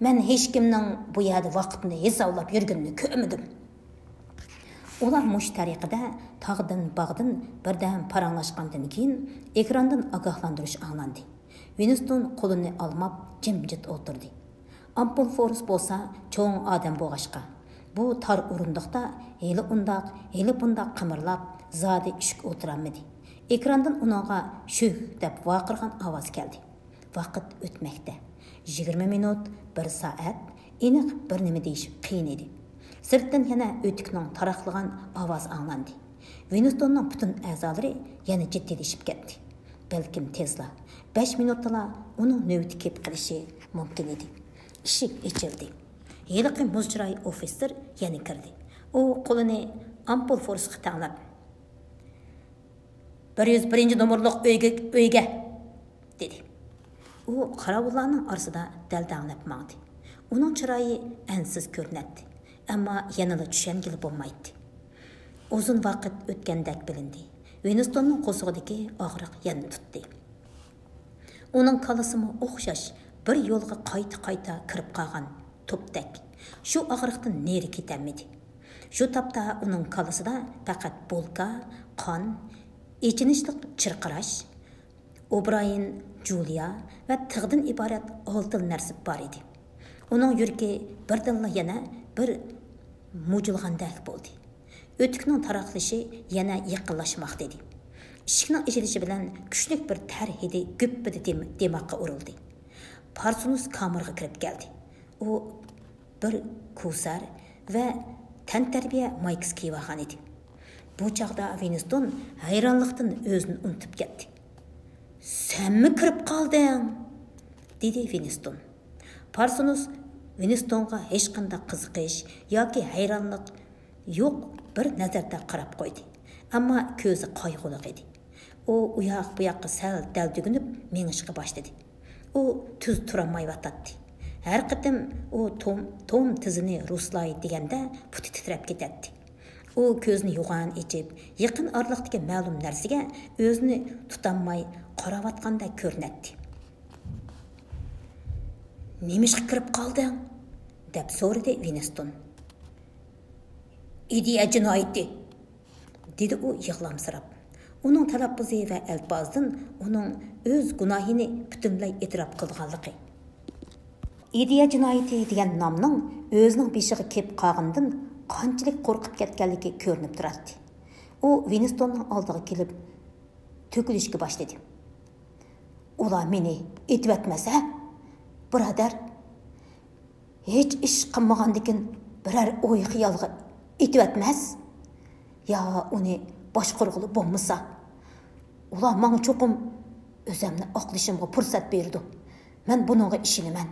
مەن ھېچكىمنىڭ بۇ يەردە ۋاقىتنى ھېسابلاپ يۈرگىنىنى كۆرمىدىم.» ئۇلار مۇشۇ تەرىقىدە تاغدىن، باغدىن بىردەم پاراڭلاشقاندىن كېيىن، ئېكراندىن ئاگاھلاندۇرۇش ئاڭلاندى. ۋىنستون قولىنى ئالماپ، جىمجىت ئولتۇردى. ئامپولفورس بولسا چوڭ ئادەم بولغاچقا، بۇ تار ئورۇندۇقتا ھېلى ئۇنداق، ھېلى بۇنداق قىمىرلاپ، زادى ئۈشۈك ئولتۇرالمىدى. ئېكراندىن ئۇنىڭغا «شۈھ» دەپ ۋارقىرىغان ئاۋاز كەلدى. ۋاقىت ئۆتمەكتە. يىگىرمە مىنۇت، بىر سائەت، ئېنىق بىر نېمە دېيىش قىيىن ئىدى. سىرتتىن يەنە ئۆتۈكنىڭ تاراقلىغان ئاۋازى ئاڭلاندى. ۋىنستوننىڭ پۈتۈن ئەزالىرى يەنە جىددىيلىشىپ كەتتى. بەلكىم تېزلا، بەش مىنۇتتىلا ئۇنىڭ نۆۋىتى كېلىپ قېلىشى مۇمكىن ئىدى. ئىشىك ئېچىلدى. ھېلىقى مۇز چىراي ئوفىتسېر يەنە كىردى. ئۇ قولىنى ئامپولفورسقا تەڭلەپ، «بىر يۈز بىرىنچى نومۇرلۇق ئۆيگە، ئۆيگە!» دېدى. ئۇ قاراۋۇللارنىڭ ئارىسىدا دەلدەڭلەپ ماڭدى. ئۇنىڭ چىرايى ئەنسىز كۆرۈنەتتى، ئەمما يەنىلا چۈشەنگىلى بولمايتتى. ئۇزۇن ۋاقىت ئۆتكەندەك بىلىندى. ۋىنستوننىڭ قورسىقىدىكى ئاغرىق يەنە تۇتتى. ئۇنىڭ كاللىسىمۇ ئوخشاش بىر يولغا قايتا-قايتا كىرىپ قالغان توپتەك. شۇ ئاغرىقتىن نېرى كېتەلمىدى. شۇ تاپتا ئۇنىڭ كاللىسىدا پەقەت بولكا، قان، ئېچىنىشلىق چىرقىراش، ئوبرايېن، جۇلىيا ۋە تىغدىن ئىبارەت ئالتىلا نەرسە بار ئىدى. ئۇنىڭ يۈرىكى بىردىنلا يەنە بىر مۇجۇلغاندەك بولدى. ئۆتۈكنىڭ تاراقلىشى يەنە يېقىنلاشماقتا ئىدى. ئىشىكنىڭ ئېچىلىشى بىلەن كۈچلۈك بىر تەر ھىدى گۈپپىدە دىم-، دىماغقا ئۇرۇلدى. پارسونۇس كامېرغا كىرىپ كەلدى. ئۇ بىر كوسار ۋە تەنتەربىيە مايكىسى كىيىۋالغان ئىدى. بۇ چاغدا ۋىنستون ھەيرانلىقتىن ئۆزىنى ئۇنتۇپ كەتتى. «سەنمۇ كىرىپ قالدىڭ؟» دېدى ۋىنستون. پارسونس ۋىنستونغا ھېچقانداق قىزىقىش ياكى ھەيرانلىق يوق بىر نەزەردە قاراپ قويدى. ئەمما كۆزى قايغۇلۇق ئىدى. ئۇ ئۇياق-بۇياققا سەل دەلدۈگۈنۈپ مېڭىشقا باشلىدى. ئۇ تۈز تۇرالمايۋاتاتتى. ھەر قېتىم ئۇ توم، توم تىزىنى رۇسلاي دېگەندە پۇتى تىترەپ كېتەتتى. ئۇ كۆزىنى يوغان ئېچىپ، يېقىن ئارىلىقتىكى مەلۇم نەرسىگە ئۆزىنى تۇتالماي قاراۋاتقاندەك كۆرۈنەتتى. نېمىشقا كىرىپ قالدىڭ؟ دەپ سورىدى ۋىنستون. ئىدىيە جىنايىتى! دېدى ئۇ يىغلامسىراپ. ئۇنىڭ تەلەپپۇزى ۋە ئەلپازىدىن ئۇنىڭ ئۆز گۇناھىنى پۈتۈنلەي ئېتىراپ قىلىدىغانلىقى. ئىدىيە جىنايىتى دېگەن نامنىڭ ئۆزىنىڭ بېشىغا كېلىپ قالغىنىدىن قانچىلىك قورقۇپ كەتكەنلىكى كۆرۈنۈپ تۇراتتى. ئۇ ۋىنستوننىڭ ئالدىغا كېلىپ تۆكۈلۈشكە باشلىدى. ئۇلار مېنى ئېتىۋەتمەس ھە، بۇرادەر؟ ھېچ ئىش قىلمىغاندىكىن بىرەر ئوي خىيالغا ئېتىۋەتمەس؟ يا ئۇنى باشقۇرغىلى بولمىسا؟ ئۇلار ماڭا چوقۇم ئۆزەمنى ئاقلىشىمغا پۇرسەت بېرىدۇ. مەن بۇنىڭغا ئىشىنىمەن.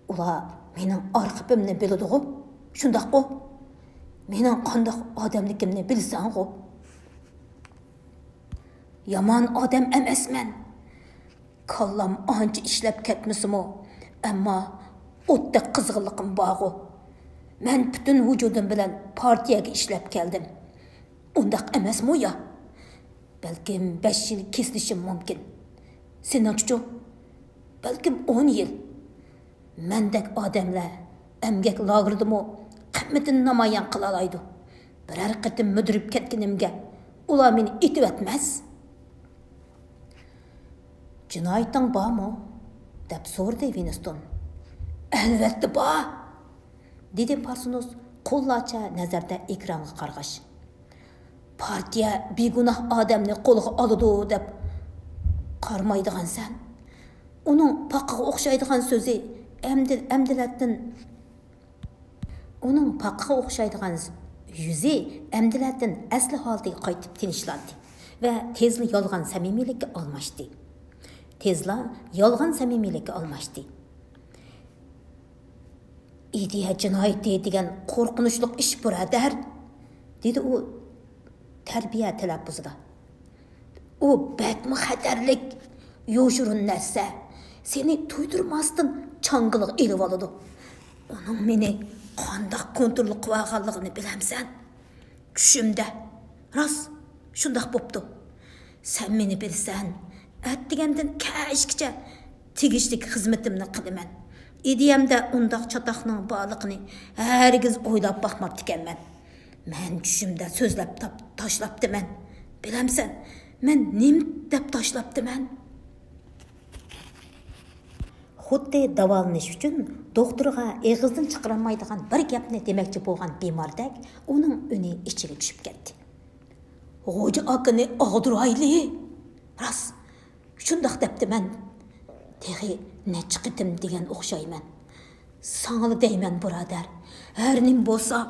ئۇلار مېنىڭ ئارخىپىمنى بىلىدىغۇ، شۇنداققۇ؟ مېنىڭ قانداق ئادەملىكىمنى بىلسەڭغۇ؟ يامان ئادەم ئەمەسمەن. كاللام ئانچە ئىشلەپ كەتمىسىمۇ، ئەمما ئوتتەك قىزغىنلىقىم بارغۇ. مەن پۈتۈن ۋۇجۇدۇم بىلەن پارتىيەگە ئىشلەپ كەلدىم. ئۇنداق ئەمەسمۇ يا؟ بەلكىم بەش يىل كېسىلىشىم مۇمكىن. سېنىڭچىچۇ؟ بەلكىم ئون يىل. مەندەك ئادەملەر ئەمگەك لاگېرىدىمۇ قىممىتىنى نامايان قىلالايدۇ. بىرەر قېتىم مۈدۈرۈپ كەتكىنىمگە ئۇلار مېنى ئېتىۋەتمەس. جىنايىتىڭ بارمۇ؟ دەپ سورىدى ۋىنستون. ئەلۋەتتە بار، دېدى پارسونوس قۇللارچە نەزەردە ئېكرانغا قارىغاچ. پارتىيە بىگۇناھ ئادەمنى قولغا ئالىدۇ دەپ قارىمايدىغانسەن. ئۇنىڭ پاقىغا ئوخشايدىغان سۆزى ئەمدى-، ئەمدىلەتتىن، ئۇنىڭ پاقىغا ئوخشايدىغان يۈزى ئەمدىلەتتىن ئەسلى ھالىتىگە قايتىپ تىنچلاندى ۋە تېزلا يالغان سەمىمىيلىككە ئالماشتى. تېزلا يالغان سەمىمىيلىككە ئالماشتى. ئىدىيە جىنايىتى دېگەن قورقۇنچلۇق ئىش، بۇرادەر، دېدى ئۇ تەربىيە تەلەپپۇزىدا. ئۇ بەكمۇ خەتەرلىك، يوشۇرۇن نەرسە. سېنى تۇيدۇرماستىن چاڭگىلىغا ئېلىۋالىدۇ. ئۇنىڭ مېنى قانداق كونترول قىلىۋالغانلىقىنى بىلەمسەن؟ چۈشۈمدە. راست، شۇنداق بوپتۇ. سەن مېنى بىلسەن، ئەتىگەندىن كەچكىچە تېگىشلىك خىزمىتىمنى قىلىمەن. ئىدىيەمدە ئۇنداق چاتاقنىڭ بارلىقىنى ھەرگىز ئويلاپ باقماپتىكەنمەن. مەن چۈشۈمدە سۆزلەپ تاپ-، تاشلاپتىمەن. بىلەمسەن، مەن نېمە دەپ تاشلاپتىمەن؟ خۇددى داۋالىنىش ئۈچۈن دوختۇرغا ئېغىزدىن چىقىرالمايدىغان بىر گەپنى دېمەكچى بولغان بىماردەك ئۇنىڭ ئۈنى ئىچىگە چۈشۈپ كەتتى. غوجا ئاكىنى ئاغدۇرايلى! راست، شۇنداق دەپتىمەن. تېخى نەچچە قېتىم دېگەن ئوخشايمەن. ساڭىلا دەيمەن، بۇرادەر. ھەر نېمە بولسا،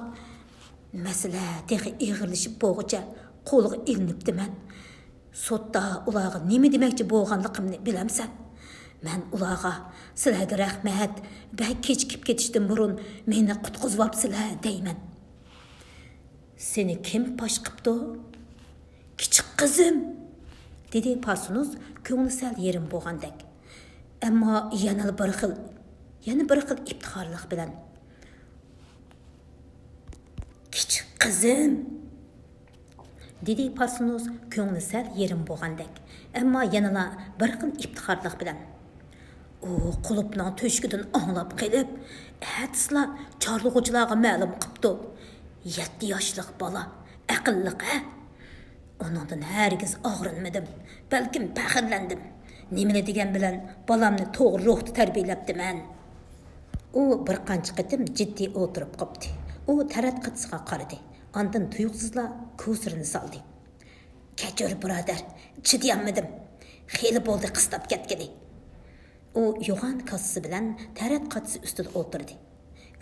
مەسىلە تېخى ئېغىرلىشىپ بولغۇچە قولغا ئېلىنىپتىمەن. سوتتا ئۇلارغا نېمە دېمەكچى بولغانلىقىمنى بىلەمسەن؟ مەن ئۇلارغا، سىلەرگە رەھمەت، بەك كېچىكىپ كېتىشتىن بۇرۇن مېنى قۇتقۇزۇۋاپسىلەر دەيمەن. سېنى كىم پاش قىپتۇ؟ كىچىك قىزىم، دېدى پارسونوس كۆڭلى سەل يېرىم بولغاندەك. ئەمما يەنىلا بىر خىل، يەنە بىر خىل ئىپتىخارلىق بىلەن. كىچىك قىزىم، دېدى پارسونوس كۆڭلى سەل يېرىم بولغاندەك، ئەمما يەنىلا بىر خىل ئىپتىخارلىق بىلەن. ئۇ قۇلۇپنىڭ تۆشۈكىدىن ئاڭلاپ قېلىپ، ئەتىسىلا چارلىغۇچىلارغا مەلۇم قىپتۇ. يەتتە ياشلىق بالا، ئەقىللىق ھە؟ ئۇنىڭدىن ھەرگىز ئاغرىنمىدىم، بەلكىم پەخىرلەندىم. نېمىلا دېگەن بىلەن بالامنى توغرا روھتا تەربىيەلەپتىمەن. ئۇ بىر قانچە قېتىم جىددىي ئولتۇرۇپ قاپتى. ئۇ تەرەت قاچىسىغا قارىدى، ئاندىن تۇيۇقسىزلا كوسىرىنى سالدى. كەچۈر، بۇرادەر، چىدىيالمىدىم. خېلى بولدى قىستاپ كەتكىلى. ئۇ يوغان كاسىسى بىلەن تەرەت قاچىسى ئۈستىدە ئولتۇردى.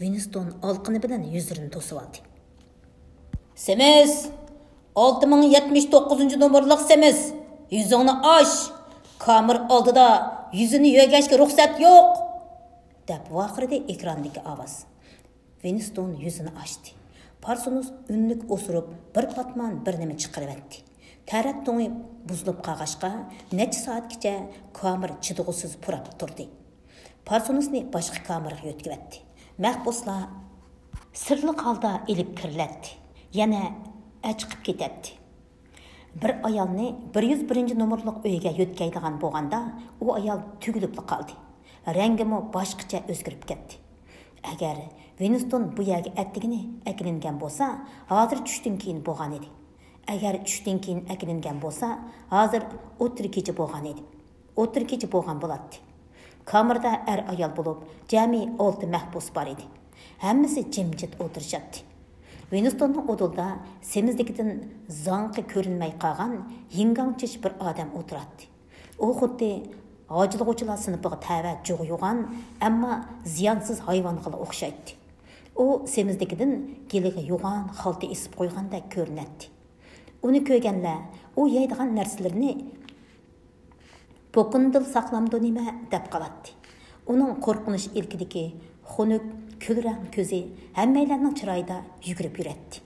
ۋىنستون ئالىقىنى بىلەن يۈزلىرىنى توسۇۋالدى. سېمىز! ئالتە مىڭ يەتمىش توققۇزىنچى نومۇرلۇق سېمىز! يۈزۈڭنى ئاچ! كامېر ئالدىدا يۈزىنى يۆگەشكە رۇخسەت يوق! دەپ ۋارقىرىدى ئېكراندىكى ئاۋاز. ۋىنستون يۈزىنى ئاچتى. پارسونوس ئۈنلۈك ئوسۇرۇپ، بىر پاتمان بىر نېمە چىقىرىۋەتتى. تەرەت تۇڭى بۇزۇلۇپ قالغاچقا، نەچچە سائەتكىچە كامېر چىدىغۇسىز پۇراپ تۇردى. پارسونۇسنى باشقا كامېرغا يۆتكىۋەتتى. مەھبۇسلار سىرلىق ھالدا ئېلىپ كىرىلەتتى، يەنە ئەچىقىپ كېتەتتى. بىر ئايالنى بىر يۈز بىرىنچى نومۇرلۇق ئۆيگە يۆتكەيدىغان بولغاندا، ئۇ ئايال تۈگۈلۈپلا قالدى. رەڭگىمۇ باشقىچە ئۆزگىرىپ كەتتى. ئەگەر ۋىنستون بۇ يەرگە ئەتىگىنى ئەكېلىنگەن بولسا، ھازىر چۈشتىن كېيىن بولغان ئىدى. ئەگەر چۈشتىن كېيىن ئەكېلىنگەن بولسا، ھازىر ئوتتۇرا كېچە بولغان ئىدى. ئوتتۇرا كېچە بولغان بولاتتى. كامېردا ئەر-ئايال بولۇپ، جەمئىي ئالتە مەھبۇس بار ئىدى. ھەممىسى جىمجىت ئولتۇرۇشاتتى. ۋىنستوننىڭ ئۇدۇلدا سېمىزلىكىدىن زاڭقى كۆرۈنمەي قالغان يىڭگاڭچىش بىر ئادەم ئولتۇراتتى. ئۇ خۇددى ھاجىلىغۇچىلار سىنىپىغا تەۋە جۇغا يوغان، ئەمما زىيانسىز ھايۋانغىلا ئوخشايتتى. ئۇ سېمىزلىكىدىن گېلىگە يوغان خالتا ئېسىپ قويغاندەك كۆرۈنەتتى. ئۇنى كۆرگەنلەر ئۇ يەيدىغان نەرسىلىرىنى بوكۇندىلا ساقلامدۇ نېمە دەپ قالاتتى. ئۇنىڭ قورقۇنچ ئىلكىدىكى خۇنۈك، كۈلرەڭ كۆزى ھەممەيلەننىڭ چىرايىدا يۈگۈرۈپ يۈرەتتى.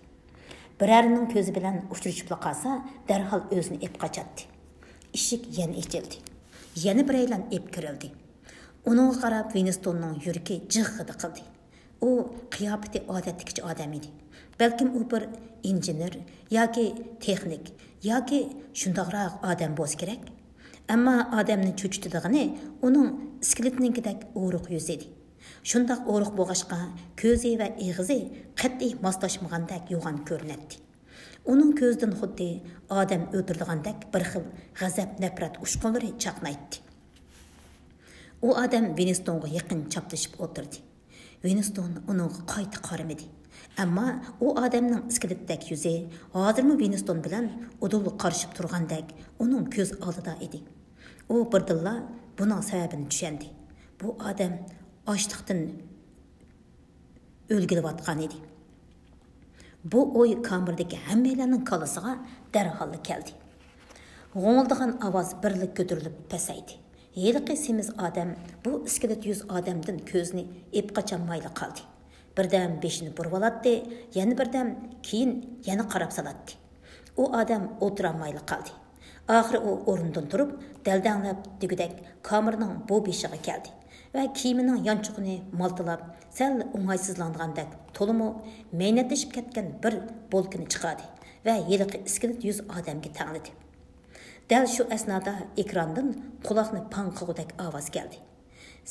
بىرەرىنىڭ كۆزى بىلەن ئۇچرىشىپلا قالسا، دەرھال ئۆزىنى ئېپ قاچاتتى. ئىشىك يەنە ئېچىلدى. يەنە بىرەيلەن ئېپ كىرىلدى. ئۇنىڭغا قاراپ ۋىنستوننىڭ يۈرىكى جىغغىدە قىلدى. ئۇ قىياپىتى ئادەتتىكىچە ئادەم ئىدى. بەلكىم ئۇ بىر ئىنژېنېر ياكى تېخنىك ياكى شۇنداقراق ئادەم بولسا كېرەك. ئەمما ئادەمنى چۆچۈتىدىغىنى ئۇنىڭ ئىسكىلىتىنىڭكىدەك ئورۇق يۈزى ئىدى. شۇنداق ئورۇق بولغاچقا، كۆزى ۋە ئېغىزى قەتئىي ماسلاشمىغاندەك يوغان كۆرۈنەتتى. ئۇنىڭ كۆزىدىن خۇددى ئادەم ئۆلتۈرىدىغاندەك بىر خىل غەزەپ-نەپرەت ئۇچقۇنلىرى چاقنايتتى. ئۇ ئادەم ۋىنستونغا يېقىن چاپلىشىپ ئولتۇردى. ۋىنستون ئۇنىڭغا قايتا قارىمىدى. ئەمما ئۇ ئادەمنىڭ ئىسكىلىتتەك يۈزى ھازىرمۇ ۋىنستون بىلەن ئۇدۇلغا قارىشىپ تۇرغاندەك ئۇنىڭ كۆز ئالدىدا ئىدى. ئۇ بىردىنلا بۇنىڭ سەۋەبىنى چۈشەندى. بۇ ئادەم ئاچلىقتىن ئۆلگىلىۋاتقان ئىدى. بۇ ئوي كامېردىكى ھەممەيلەننىڭ كاللىسىغا دەرھاللا كەلدى. غوڭۇلدىغان ئاۋاز بىرلا كۆتۈرۈلۈپ پەسەيدى. ھېلىقى سېمىز ئادەم بۇ ئىسكىلىت يۈز ئادەمدىن كۆزىنى ئېپ قاچالمايلا قالدى. بىردەم بېشىنى بۇرۇۋالاتتى، يەنە بىردەم كېيىن يەنە قاراپ سالاتتى. ئۇ ئادەم ئولتۇرالمايلا قالدى. ئاخىرى ئۇ ئورنىدىن تۇرۇپ، دەلدەڭلەپ دېگۈدەك كامېرنىڭ بۇ بېشىغا كەلدى ۋە كىيىمىنىڭ يانچۇقىنى مالتىلاپ، سەل ئوڭايسىزلانغاندەك تولىمۇ مەينەتلىشىپ كەتكەن بىر بولكىنى چىقاردى ۋە ھېلىقى ئىسكىلىت يۈز ئادەمگە تەڭلىدى. دەل شۇ ئەسنادا ئېكراندىن قۇلاقنى پاڭ قىلغۇدەك ئاۋاز كەلدى.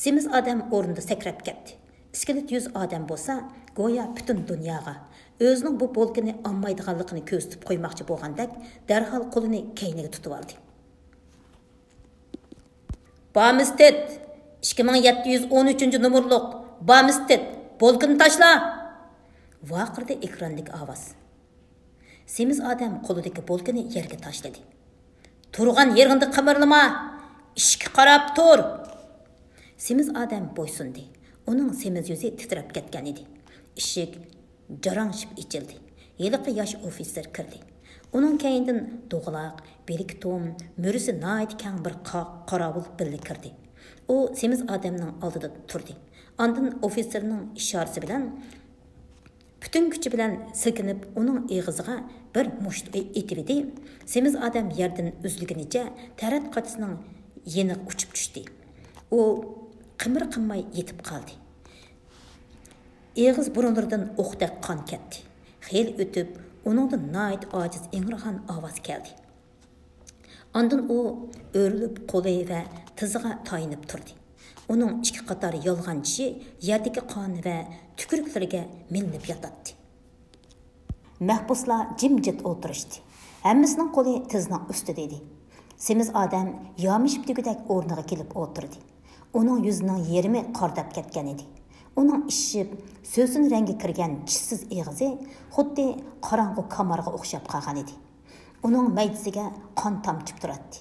سېمىز ئادەم ئورنىدا سەكرەپ كەتتى. ئىسكىلىت يۈز ئادەم بولسا گويا پۈتۈن دۇنياغا ئۆزىنىڭ بۇ بولكىنى ئالمايدىغانلىقىنى كۆرسىتىپ قويماقچى بولغاندەك دەرھال قولىنى كەينىگە تۇتۇۋالدى. بامىستېت، ئىككى مىڭ يەتتە يۈز ئون ئۈچىنچى نومۇرلۇق بامىستېت، بولكىنى تاشلا! ۋارقىرىدى ئېكراندىكى ئاۋاز. سېمىز ئادەم قولىدىكى بولكىنى يەرگە تاشلىدى. تۇرغان يېرىڭدە قىمىرلىما! ئىشىككە قاراپ تۇر! سېمىز ئادەم بويسۇندى. ئۇنىڭ سېمىز يۈزى تىترەپ كەتكەن ئىدى. ئىشىك جاراڭشىپ ئېچىلدى. ھېلىقى ياش ئوفىتسېر كىردى. ئۇنىڭ كەينىدىن دوغىلاق، بىلىكى توم، مۈرىسى ناھايىتى كەڭ بىر قا-، قاراۋۇل بىللە كىردى. ئۇ سېمىز ئادەمنىڭ ئالدىدا تۇردى. ئاندىن ئوفىتسېرنىڭ ئىشارىسى بىلەن پۈتۈن كۈچى بىلەن سىلكىنىپ، ئۇنىڭ ئېغىزىغا بىر مۇشت ئېتىۋىدى. سېمىز ئادەم يەردىن ئۈزۈلگىنىچە تەرەت قاچىسىنىڭ يېنىغا ئۇچۇپ چۈشتى. ئۇ قىمىر قىمماي يېتىپ قالدى. ئېغىز بۇرۇنلىرىدىن ئوقتەك قان كەتتى. خېلى ئۆتۈپ، ئۇنىڭدىن ناھايىتى ئاجىز ئىڭرىغان ئاۋاز كەلدى. ئاندىن ئۇ ئۆرۈلۈپ قولى ۋە تىزىغا تايىنىپ تۇردى. ئۇنىڭ ئىككى قاتار يالغان چىشى يەردىكى قان ۋە تۈكۈرۈكلىرىگە مىلىنىپ ياتاتتى. مەھبۇسلار جىمجىت ئولتۇرۇشتى. ھەممىسىنىڭ قولى تىزنىڭ ئۈستىدە ئىدى. سېمىز ئادەم يامىشىپ دېگۈدەك ئورنىغا كېلىپ ئولتۇردى. ئۇنىڭ يۈزىنىڭ يېرىمى قارىداپ كەتكەن ئىدى. ئۇنىڭ ئىششىپ، سۆسۈن رەڭگە كىرگەن چىشسىز ئېغىزى خۇددى قاراڭغۇ كامارغا ئوخشاپ قالغان ئىدى. ئۇنىڭ مەيدىسىگە قان تامچىپ تۇراتتى.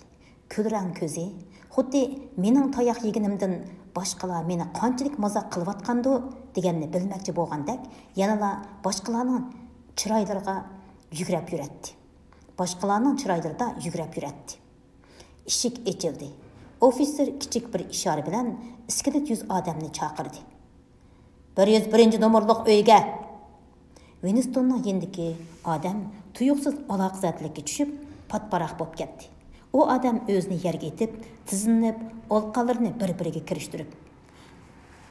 كۈلرەڭ كۆزى خۇددى مېنىڭ تاياق يېگىنىمدىن باشقىلار مېنى قانچىلىك مازاق قىلىۋاتقاندۇ دېگەننى بىلمەكچى بولغاندەك يەنىلا باشقىلارنىڭ چىرايلىرىغا يۈگرەپ يۈرەتتى. باشقىلارنىڭ چىرايلىرىدا يۈگرەپ يۈرەتتى. ئىشىك ئېچىلدى. ئوفىتسېر كىچىك بىر ئىشارە بىلەن ئىسكىلىت يۈز ئادەمنى چاقىردى. بىر يۈز بىرىنچى نومۇرلۇق ئۆيگە! ۋىنستوننىڭ يېنىدىكى ئادەم تۇيۇقسىز ئالاقىزەتلىككە چۈشۈپ، پاتىپاراق بولۇپ كەتتى. ئۇ ئادەم ئۆزىنى يەرگە ئېتىپ، تىزلىنىپ، ئالىقانلىرىنى بىر-بىرىگە كىرىشتۈرۈپ،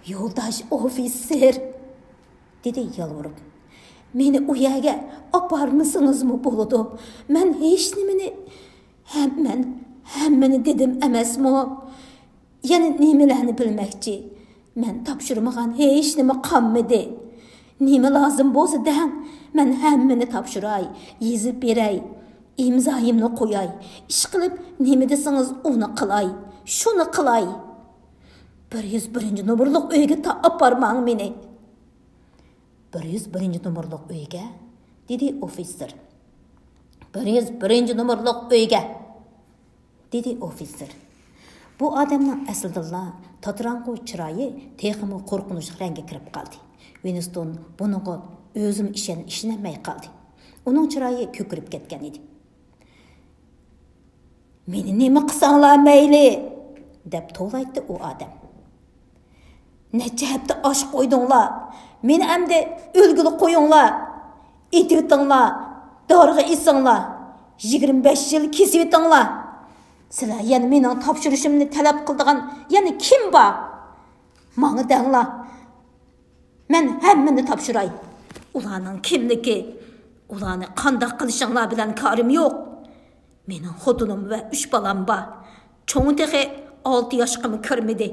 يولداش ئوفىتسېر، دېدى يالۋۇرۇپ، مېنى ئۇ يەرگە ئاپارمىسىڭىزمۇ بولىدۇ. مەن ھېچنېمىنى، ھەم مەن ھەممىنى دېدىم ئەمەسمۇ؟ يەنە نېمىلەرنى بىلمەكچى؟ مەن تاپشۇرمىغان ھېچنېمە قالمىدى. نېمە لازىم بولسا دەڭ، مەن ھەممىنى تاپشۇراي، يېزىپ بېرەي، ئىمزايىمنى قوياي، ئىشقىلىپ نېمە دېسىڭىز ئۇنى قىلاي، شۇنى قىلاي. بىر يۈز بىرىنچى نومۇرلۇق ئۆيگە تا-، ئاپارماڭ مېنى. بىر يۈز بىرىنچى نومۇرلۇق ئۆيگە؟ دېدى ئوفىتسېر. بىر يۈز بىرىنچى نومۇرلۇق ئۆيگە، دېدى ئوفىتسېر. بۇ ئادەمنىڭ ئەسلىدىنلا تاتىراڭغۇ چىرايى تېخىمۇ قورقۇنچلۇق رەڭگە كىرىپ قالدى. ۋىنستون بۇنىڭغا ئۆزىمۇ ئىشەن-، ئىشىنەلمەي قالدى. ئۇنىڭ چىرايى كۆكىرىپ كەتكەن ئىدى. مېنى نېمە قىلساڭلار مەيلى، دەپ توۋلايتتى ئۇ ئادەم. نەچچە ھەپتە ئاش قويدۇڭلار، مېنى ئەمدى ئۆلگىلى قويۇڭلار، ئېتىۋېتىڭلار، دارغا ئېسىڭلار، يىگىرمە بەش يىل كېسىۋېتىڭلار. سىلەر يەنە مېنىڭ تاپشۇرۇشۇمنى تەلەپ قىلىدىغان يەنە كىم بار؟ ماڭا دەڭلار. مەن ھەممىنى تاپشۇراي. ئۇلارنىڭ كىملىكى، ئۇلارنى قانداق قىلىشىڭلار بىلەن كارىم يوق. مېنىڭ خوتۇنۇم ۋە ئۈچ بالام بار. چوڭى تېخى ئالتە ياشقىمۇ كىرمىدى.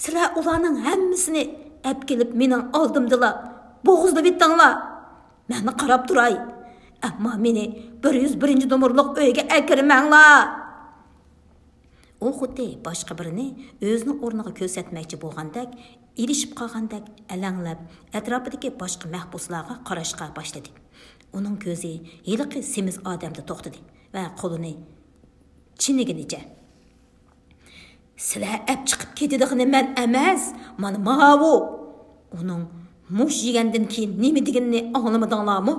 سىلەر ئۇلارنىڭ ھەممىسىنى ئەپ كېلىپ مېنىڭ ئالدىمدىلا بوغۇزلىۋېتىڭلار. مەن قاراپ تۇراي. ئەمما مېنى بىر يۈز بىرىنچى نومۇرلۇق ئۆيگە ئەكىرمەڭلار. ئۇ خۇددى باشقا بىرىنى ئۆزىنىڭ ئورنىغا كۆرسەتمەكچى بولغاندەك، ئېلىشىپ قالغاندەك ئەلەڭلەپ، ئەتراپىدىكى باشقا مەھبۇسلارغا قاراشقا باشلىدى. ئۇنىڭ كۆزى ھېلىقى سېمىز ئادەمدە توختىدى ۋە قولىنى چىنىگىنىچە، سىلەر ئەپ چىقىپ كېتىدىغىنى مەن ئەمەس، مانا ماۋۇ. ئۇنىڭ مۇش يېگەندىن كېيىن نېمە دېگىنىنى ئاڭلىمىدىڭلارمۇ؟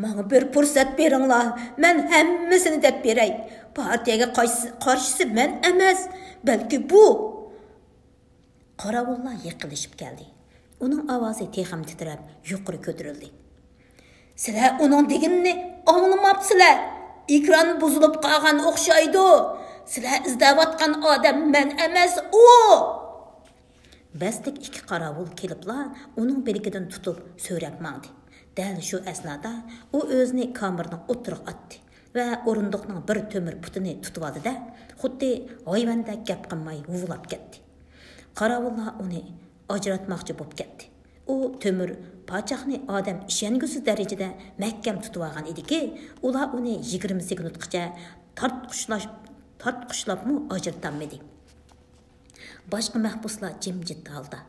ماڭا بىر پۇرسەت بېرىڭلار، مەن ھەممىسىنى دەپ بېرەي. پارتىيەگە قارشىسى، قارشىسى مەن ئەمەس، بەلكى بۇ. قاراۋۇللار يېقىنلىشىپ كەلدى. ئۇنىڭ ئاۋازى تېخىمۇ تىترەپ، يۇقىرى كۆتۈرۈلدى. سىلەر ئۇنىڭ دېگىنىنى ئاڭلىماپسىلەر. ئېكران بۇزۇلۇپ قالغان ئوخشايدۇ. سىلەر ئىزدەۋاتقان ئادەم مەن ئەمەس، ئۇ! بەستلىك ئىككى قاراۋۇل كېلىپلا ئۇنىڭ بىلىكىدىن تۇتۇپ سۆرەپ ماڭدى. دەل شۇ ئەسنادا ئۇ ئۆزىنى كامېرنىڭ ئوتتۇرىغا ئاتتى ۋە ئورۇندۇقنىڭ بىر تۆمۈر پۇتىنى تۇتۇۋالدى-دە، خۇددى ھايۋاندەك گەپ قىلماي ھۇۋلاپ كەتتى. قاراۋۇللار ئۇنى ئاجراتماقچى بولۇپ كەتتى. ئۇ تۆمۈر پاچاقنى ئادەم ئىشەنگۈسىز دەرىجىدە مەھكەم تۇتۇۋالغان ئىدىكى، ئۇلار ئۇنى يىگىرمە سېكۇنتقىچە تارتقۇشلاش-، تارتقۇشلاپمۇ ئاجرىتالمىدى. باشقا مەھبۇسلار جىمجىت ھالدا،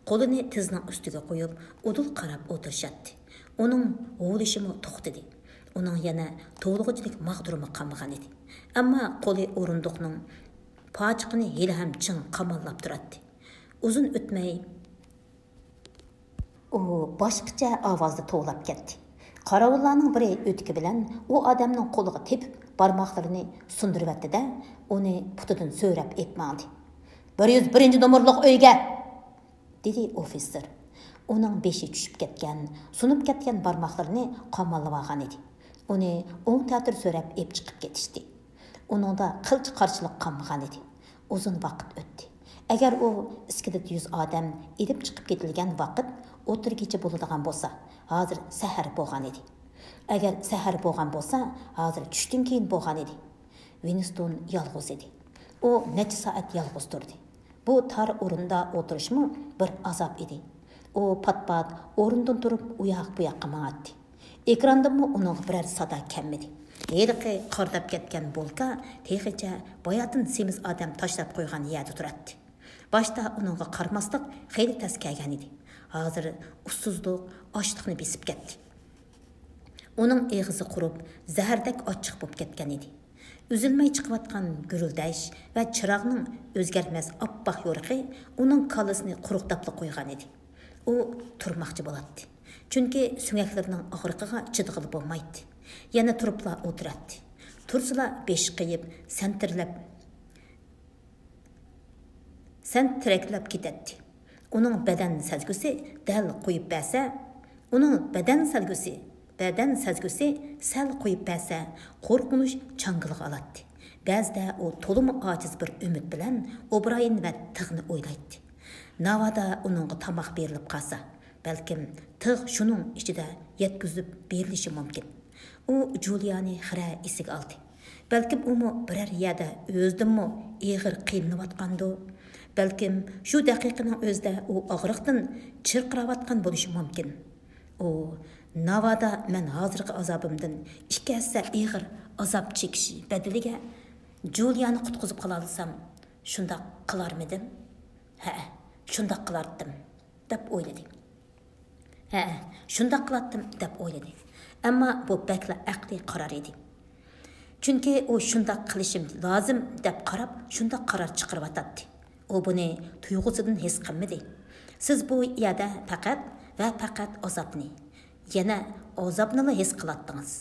قولىنى تىزنىڭ ئۈستىگە قويۇپ، ئۇدۇل قاراپ ئولتۇرۇشاتتى. ئۇنىڭ ھۇۋلىشىمۇ توختىدى. ئۇنىڭ يەنە تولىغۇچىلىك ماغدۇرىمۇ قالمىغان ئىدى. ئەمما قولى ئورۇندۇقنىڭ پاچىقىنى ھېلىھەم چىڭ قاماللاپ تۇراتتى. ئۇزۇن ئۆتمەي، ئۇ باشقىچە ئاۋازدا توۋلاپ كەتتى. قاراۋۇللارنىڭ بىرى ئۆتۈكى بىلەن ئۇ ئادەمنىڭ قولىغا تېپىپ، بارماقلىرىنى سۇندۇرۇۋەتتى-دە، ئۇنى پۇتىدىن سۆرەپ ئېلىپ ماڭدى. «بىر يۈز بىرىنچى نومۇرلۇق ئۆيگە!» دېدى ئوفىتسېر. ئۇنىڭ بېشى چۈشۈپ كەتكەن، سۇنۇپ كەتكەن بارماقلىرىنى قاماللىۋالغان ئىدى. ئۇنى ئوڭ تەتۈر سۆرەپ ئېلىپ چىقىپ كېتىشتى. ئۇنىڭدا قىلچە قارشىلىق قالمىغان ئىدى. ئۇزۇن ۋاقىت ئۆتتى. ئەگەر ئۇ ئىسكىلىت يۈز ئادەم ئېلىپ چىقىپ كېتىلگەن ۋاقىت ئوتتۇرا كېچە بولىدىغان بولسا، ھازىر سەھەر بولغان ئىدى. ئەگەر سەھەر بولغان بولسا، ھازىر چۈشتىن كېيىن بولغان ئىدى. ۋىنستون يالغۇز ئىدى. ئۇ نەچچە سائەت يالغۇز تۇردى. بۇ تار ئورۇندا ئولتۇرۇشمۇ بىر ئازاب ئىدى. ئۇ پات-پات ئورنىدىن تۇرۇپ ئۇياق-بۇياققا ماڭاتتى. ئېكراندىنمۇ ئۇنىڭغا بىرەر سادا كەلمىدى. ھېلىقى قارىداپ كەتكەن بولكا تېخىچە باياتىن سېمىز ئادەم تاشلاپ قويغان يەردە تۇراتتى. باشتا ئۇنىڭغا قارىماسلىق خېلى تەس كەلگەن ئىدى. ھازىر ئۇسسۇزلۇق ئاچلىقنى بېسىپ كەتتى. ئۇنىڭ ئېغىزى قۇرۇپ، زەھەردەك ئاچچىق بولۇپ كەتكەن ئىدى. ئۈزۈلمەي چىقىۋاتقان گۈرۈلدەش ۋە چىراغنىڭ ئۆزگەرمەس ئاپئاق يورۇقى ئۇنىڭ كاللىسىنى قۇرۇقداپلا قويغان ئىدى. ئۇ تۇرماقچى بولاتتى. چۈنكى سۆڭەكلىرىنىڭ ئاغرىقىغا چىدىغىلى بولمايتتى. يەنە تۇرۇپلا ئولتۇراتتى. تۇرسىلا بېشى قېيىپ، سەنتىرلەپ، سەنتىرەكلەپ كېتەتتى. ئۇنىڭ بەدەن سەزگۈسى دەل قويۇپ بەرسە، ئۇنىڭ بەدەن سەزگۈسى، بەدەن سەزگۈسى سەل قويۇپ بەرسە، قورقۇنچ چاڭگىلىغا ئالاتتى. بەزىدە ئۇ تولىمۇ ئاجىز بىر ئۈمىد بىلەن ئوبرايېن ۋە تىغنى ئويلايتتى. ناۋادا ئۇنىڭغا تاماق بېرىلىپ قالسا، بەلكىم تىغ شۇنىڭ ئىچىدە يەتكۈزۈپ بېرىلىشى مۇمكىن. ئۇ جۇلىيانى خىرە ئېسىگە ئالدى. بەلكىم ئۇمۇ بىرەر يەردە ئۆزىدىنمۇ ئېغىر قىينىلىۋاتقاندۇ؟ بەلكىم شۇ دەقىقىنىڭ ئۆزىدە ئۇ ئاغرىقتىن چىرقىراۋاتقان بولۇشى مۇمكىن. ئۇ، ناۋادا مەن ھازىرقى ئازابىمدىن ئىككى ھەسسە ئېغىر ئازاب چېكىش بەدىلىگە جۇلىيانى قۇتقۇزۇپ قالالىسام، شۇنداق قىلارمىدىم؟ ھەئە، شۇنداق قىلارتتىم، دەپ ئويلىدى. ھەئە، شۇنداق قىلاتتىم، دەپ ئويلىدى. ئەمما بۇ بەكلا ئەقلىي قارار ئىدى. چۈنكى ئۇ شۇنداق قىلىشىم لازىم، دەپ قاراپ، شۇنداق قارار چىقىرىۋاتاتتى. ئۇ بۇنى تۇيغۇسىدىن ھېس قىلمىدى. سىز بۇ يەردە پەقەت ۋە پەقەت ئازابنى، يەنە ئازابنىلا ھېس قىلاتتىڭىز.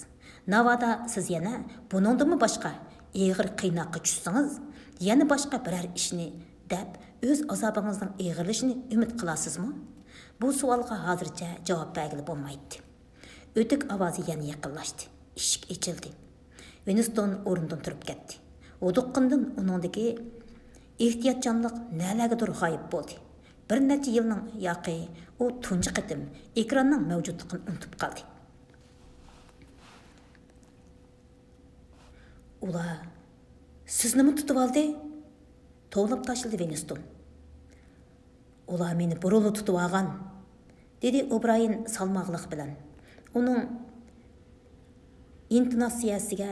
ناۋادا سىز يەنە بۇنىڭدىنمۇ باشقا ئېغىر قىيناققا چۈشسىڭىز، يەنە باشقا بىرەر ئىشنى دەپ، ئۆز ئازابىڭىزنىڭ ئېغىرلىشىشىنى ئۈمىد قىلاسىزمۇ؟ بۇ سوئالغا ھازىرچە جاۋاب بەرگىلى بولمايتتى. ئۆتۈك ئاۋازى يەنە يېقىنلاشتى. ئىشىك ئېچىلدى. ۋىنستون ئورنىدىن تۇرۇپ كەتتى. ھودۇققىنىدىن ئۇنىڭدىكى ئېھتىياتچانلىق نەلەرگىدۇر غايىب بولدى. بىر نەچچە يىلنىڭ ياقى ئۇ تۇنجى قېتىم ئېكراننىڭ مەۋجۇتلۇقىنى ئۇنتۇپ قالدى. ئۇلار سىزنىمۇ تۇتۇۋالدى؟ توۋلاپ تاشلىدى ۋىنستون. ئۇلار مېنى بۇرۇنلا تۇتۇۋالغان، دېدى ئوبرايېن سالماقلىق بىلەن. ئۇنىڭ ئىنتوناتسىيەسىگە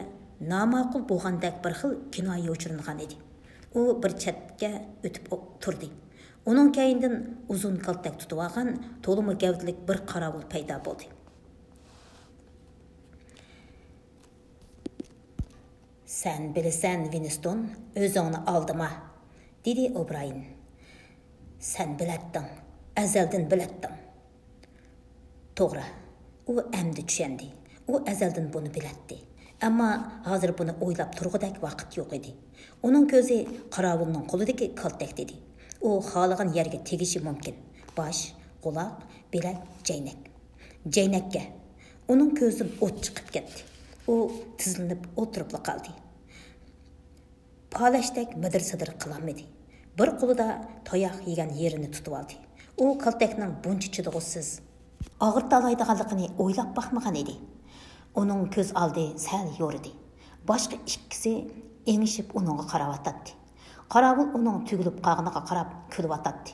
ناماقۇل بولغاندەك بىر خىل كىنايە يوشۇرۇنغان ئىدى. ئۇ بىر چەتكە ئۆتۈپ ئو-، تۇردى. ئۇنىڭ كەينىدىن ئۇزۇن كالتەك تۇتۇۋالغان تولىمۇ گەۋدىلىك بىر قاراۋۇل پەيدا بولدى. سەن بىلىسەن، ۋىنستون، ئۆزۈڭنى ئالدىما، دېدى ئوبرايېن. سەن بىلەتتىڭ، ئەزەلدىن بىلەتتىڭ. توغرا، ئۇ ئەمدى چۈشەندى. ئۇ ئەزەلدىن بۇنى بىلەتتى. ئەمما ھازىر بۇنى ئويلاپ تۇرغۇدەك ۋاقىت يوق ئىدى. ئۇنىڭ كۆزى قاراۋۇلنىڭ قولىدىكى كالتەكتە ئىدى. ئۇ خالىغان يەرگە تېگىشى مۇمكىن. باش، قۇلاق، بىلەك، جەينەك. جەينەككە. ئۇنىڭ كۆزىدىن ئوت چىقىپ كەتتى. ئۇ تىزلىنىپ ئولتۇرۇپلا قالدى. پالەچتەك مىدىر-سىدىر قىلالمىدى. بىر قولىدا تاياق يېگەن يېرىنى تۇتۇۋالدى. ئۇ كالتەكنىڭ بۇنچە چىدىغۇسىز، ئاغرىتالايدىغانلىقىنى ئويلاپ باقمىغان ئىدى. ئۇنىڭ كۆز ئالدى سەل يورۇدى. باشقا ئىككىسى ئېڭىشىپ ئۇنىڭغا قاراۋاتاتتى. قاراۋۇل ئۇنىڭ تۈگۈلۈپ قالغىنىغا قاراپ كۈلۈۋاتاتتى.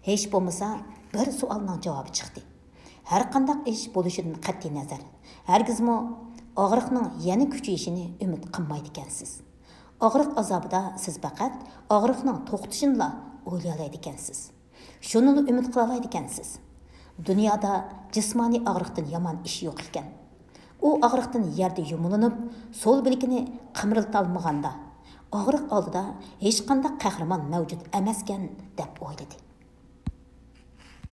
ھېچ بولمىسا بىر سوئالنىڭ جاۋابى چىقتى. ھەرقانداق ئىش بولۇشىدىن قەتئىينەزەر، ھەرگىزمۇ ئاغرىقنىڭ يەنە كۈچىيىشىنى ئۈمىد قىلمايدىكەنسىز. ئاغرىق ئازابىدا سىز پەقەت ئاغرىقنىڭ توختىشىنىلا ئويلايالايدىكەنسىز. شۇنىلا ئۈمىد قىلالايدىكەنسىز. دۇنيادا جىسمانىي ئاغرىقتىن يامان ئىش يوق ئىكەن. ئۇ ئاغرىقتىن يەردە يۇمۇلۇنۇپ، سول بىلىكىنى قىمىرلىتالمىغاندا، ئاغرىق ئالدىدا ھېچقانداق قەھرىمان مەۋجۇت ئەمەسكەن، دەپ ئويلىدى.